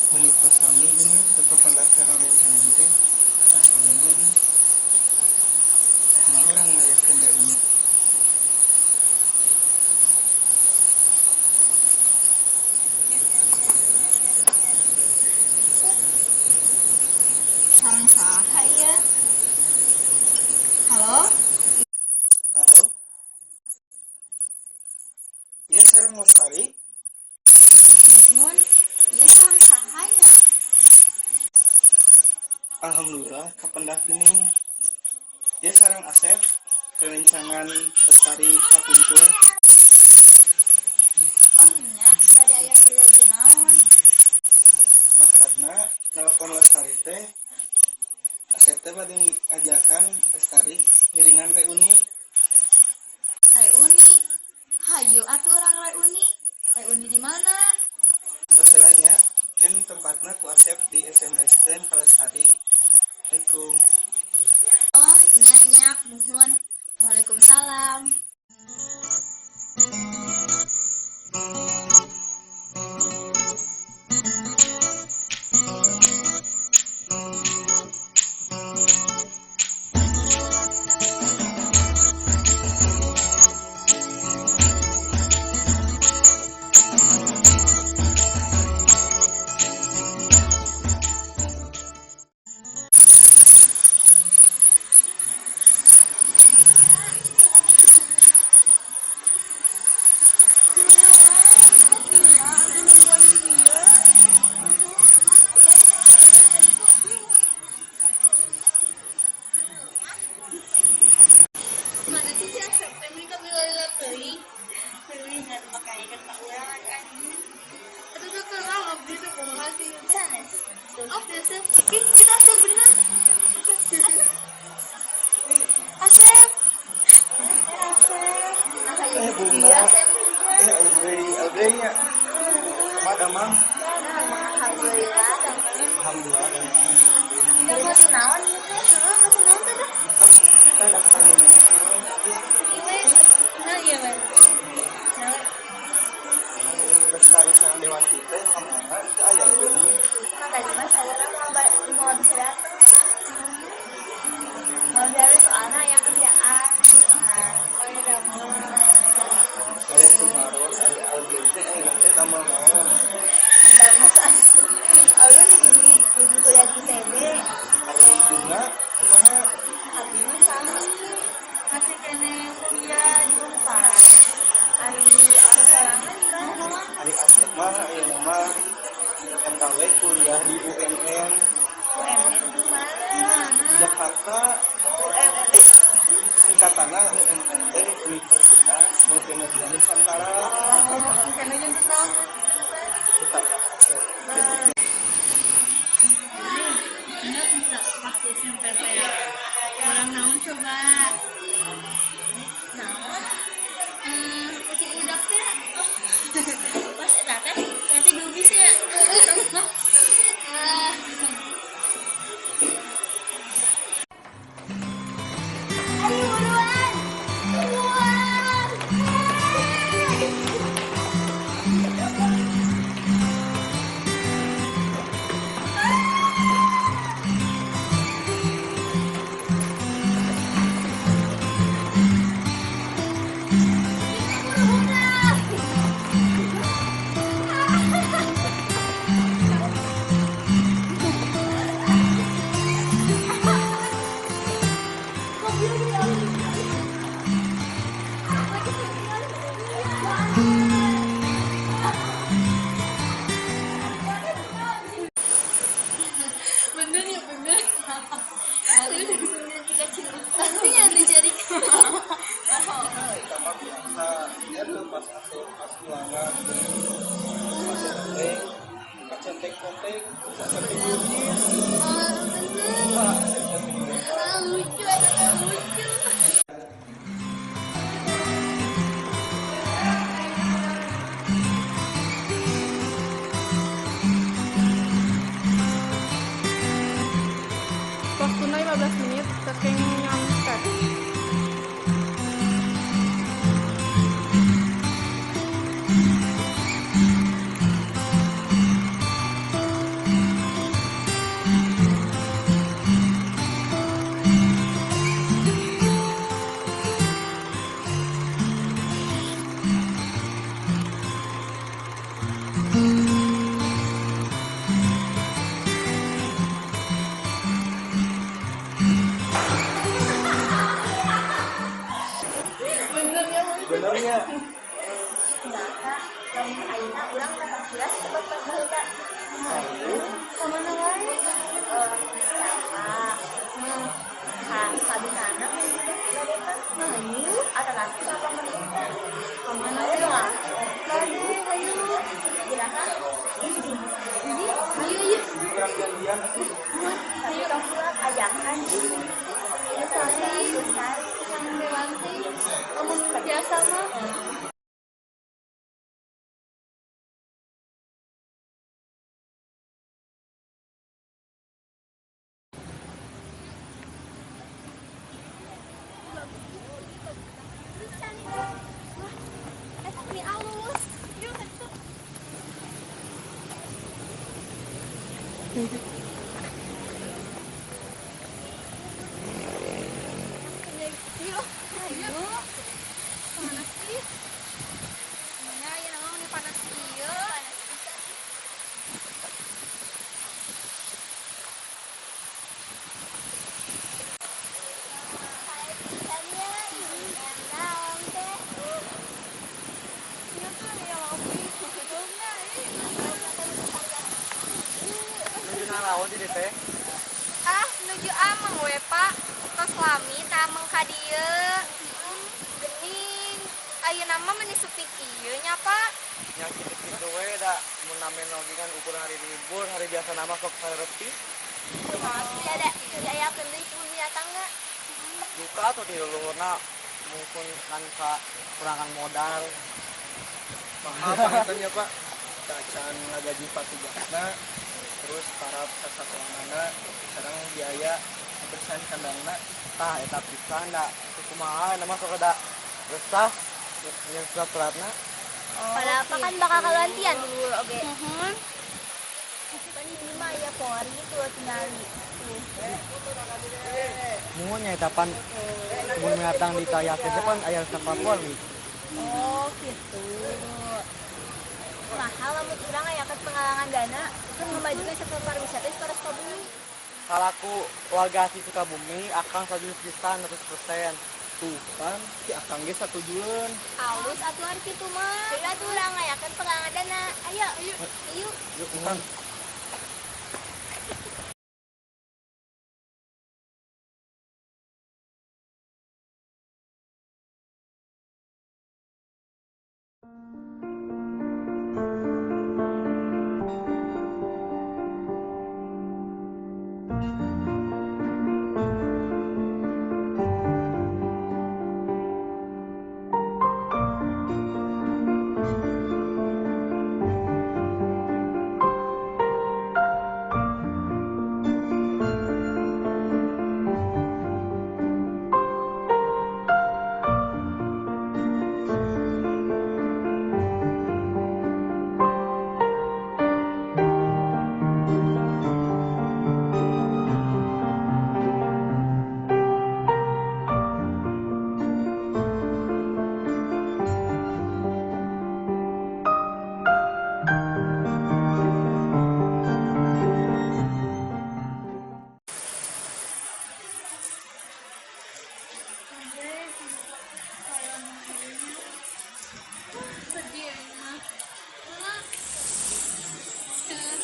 Menikah sami gini tetep pendaftaran rencana teh asalna ih. Kumaha urang ngayakeun reuni? Sareng saha ieu? Halo? Halo? Ieu sareng Lestari? Nuhun. Ieu sareng saha nya? Alhamdulillah kapendak geuning. Ieu sareng Asep, rerencangan Lestari kapungkur. Oh nya, bade aya peryogi naon? Maksudna nelpon Lestari teh, Asep teh bade ngajakan Lestari ngiringan reuni. Reuni? Hayu atuh urang reuni. Reuni di mana? Tos heula nya, keun tempatna ku Asep di SMS-keun ka Lestari. Assalamualaikum. Oh, nya nya, nuhun. Waalaikumsalam. Mana sih si Asep teh meuni kabilala teuing. Teuing atuh make ikan ka urang anjing. Atuh teu terang abdi teh kumaha sih? Sanes. Oh, biasa. Ih, kita Asep bener. Asep. Asep. Eh bunga. Iya, Asep. Eh Audrey, Audrey nya. Kumaha damang? Alhamdulillah. Alhamdulillah damang. Udah masuk naon ieu teh? Heeh, masuk naon teh dah? Tos kita daftar ini. Nah, iya, we. Nah, we. Lestari sareng Dewanti teh kamana itu aya geuning. Nah, tadi mah saya mau bisa dateng. Mau dari soalnya yang kerjaan. Nah, Oh, iya, damang. Aya tumaros, aya Audrey teh aya teh damel naon? Damel Audrey di kuliah di ITB. Ari bunga kumaha? Abdi mah sami. Masih keneh kuliah di Unpad. Ari orang sorangan gimana? Ari Asep mah ayeuna mah eta we kuliah di UNN. UNN di mana? Di Jakarta. UNN. Singkatanna UNN teh Universitas Multimedia Nusantara. Oh, keneh jeung naon? Kita Asep. Ingat bisa waktu SMP teh. Urang naon coba? Naon? Kucing udak teh. Oh. Pas eta teh nanti dubis ya. Ah. Ayo buruan. Buruan. Audrey kacontek-contek terus Asep teh lukis. Oh, bener. Wah, Asep teh meni. Ah, lucu, eta teh lucu. Waktuna 15 menit teu kenging nyontek. Bener ya, Bang? Benernya. Kumaha lamun ayeuna urang napak tilas ka tempat baheula? Ayo. Ka mana wae? Eh, wisata. Ka sabisana mun bade mah. Hayu. Atanapi ka pemerintah. Ka mana Hayu wae? lah. Bade, hayu. Iraha? Jadi, hayu yuk. Urang janjian atuh. Tapi tong hilap ajakan. Lestari, Lestari. sareng Dewanti. Lamun biasa mah. Wah, eta meni alus. Yuk, atuh. Yuk, ayo. Kemana sih? Ya, ya, nama meni panas ieu. Sae pisan nya, naon teh? Ieu tuh ya ngopi. Hudungna ih. Nuju naraon di dieu teh? Ah, nuju ameng we, Pak. Tos lami teu ameng ka dieu. Geuning, ayeuna mah meuni sepi kieu nya, Pak. Nya kitu-kitu we da mun namen oge kan ukur hari libur, hari biasa nama sok sarepi. Teu ada diayakeun deui kebun binatangna. Duka atuh di leluhurna mungkin kan kekurangan modal. Mahal panginten Pak. Tacan ngagaji patugasna, terus para sasakolanana sareng biaya kebersihan kandangna. Tah eta pisan da kumaha nama sok da resah yang surat-suratna. Padahal kan bakal kagantian dulur oge. Muhun. Pan ini mah aya pori tuh tingali. Muhun nya eta pan kebun binatang di kayakeun teh pan aya sapapori. Oh, gitu. Mahal lamun urang ngayakeun penggalangan dana keur ngamajukeun sektor pariwisata di kota Sukabumi. Salaku warga asli Sukabumi akang setuju pisan 100%. Tuh kan si akang ge satujueun. Alus atuh ari kitu mah. Ayo atuh urang ngayakeun penggalangan dana. Ayo. Ayo. Yuk, Kang. Sedih ya mah.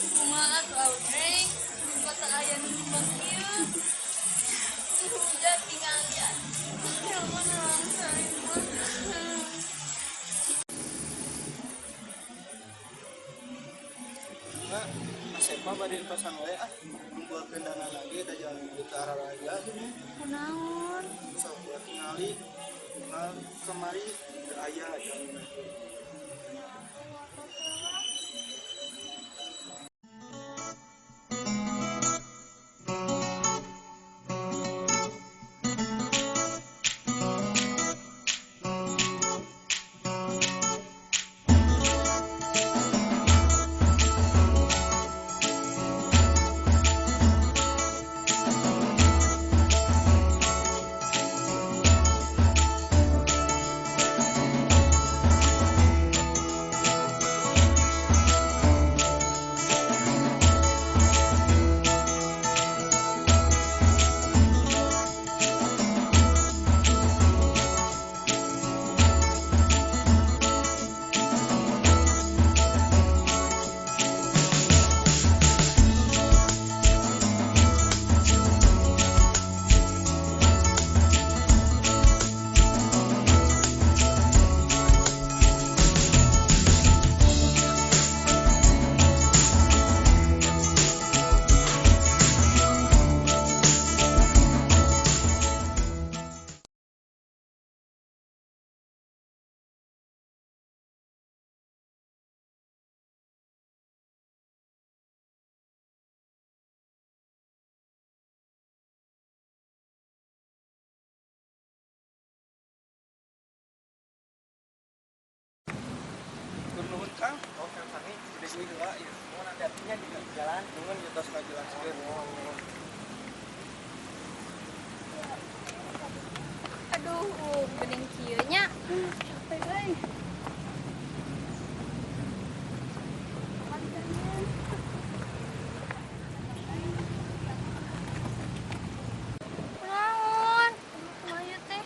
Kumaha atuh Audrey? Di kota aya nu nyumbang ieu. Hujan tingalian. Ya mana langsa ieu mah. Mangga Asepa bade entosan wae ah. Ngumpulkeun dana lagi da jalan ke arah raja. Kunaon? Sok buat tingali unggal kemari teu aya jalmina. Nuhun Kang. Oh, sami udah duit heula ieu. Nuhun hati-hatinya di jalan. Nuhun ieu tos ngajelaskeun. Aduh, geuning kieu nya. Capek euy. Kunaon? Kumaha ieu teh?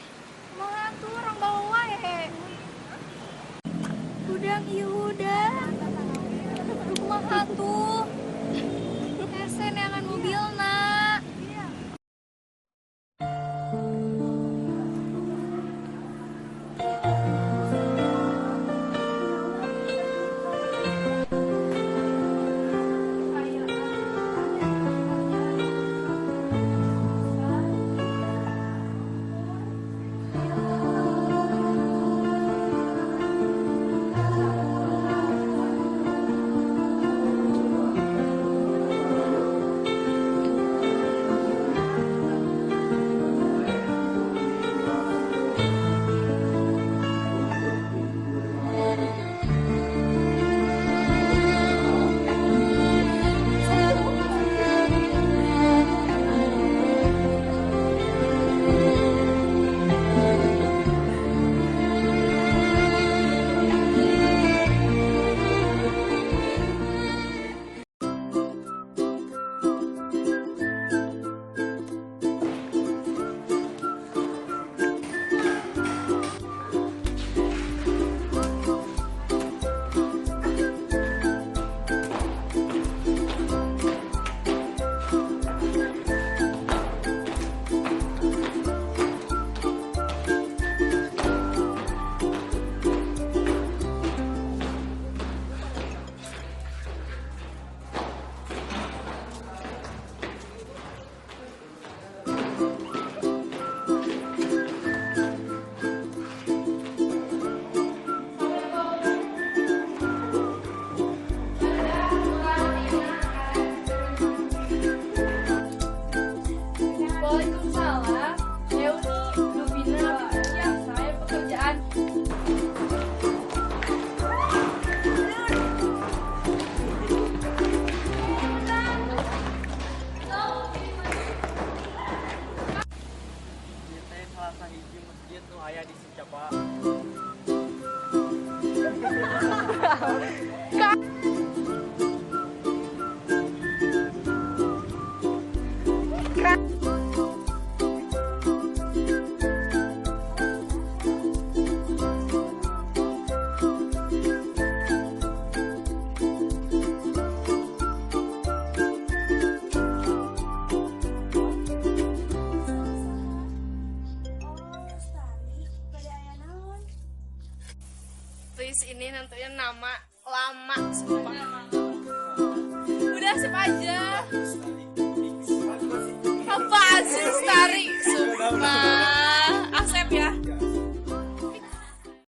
Kumaha atuh urang bawa wae. Hudang ieu hudang. Aduh kumaha atuh? Hese neangan mobilna. Waalaikumsalam. Saya Uni, Lubina, ya, saya pekerjaan. Ieu teh salah sahiji masjid nu aya di Sicapa. Oh, Lestari, bade aya naon? Please ini nentuin nama lama sumpah.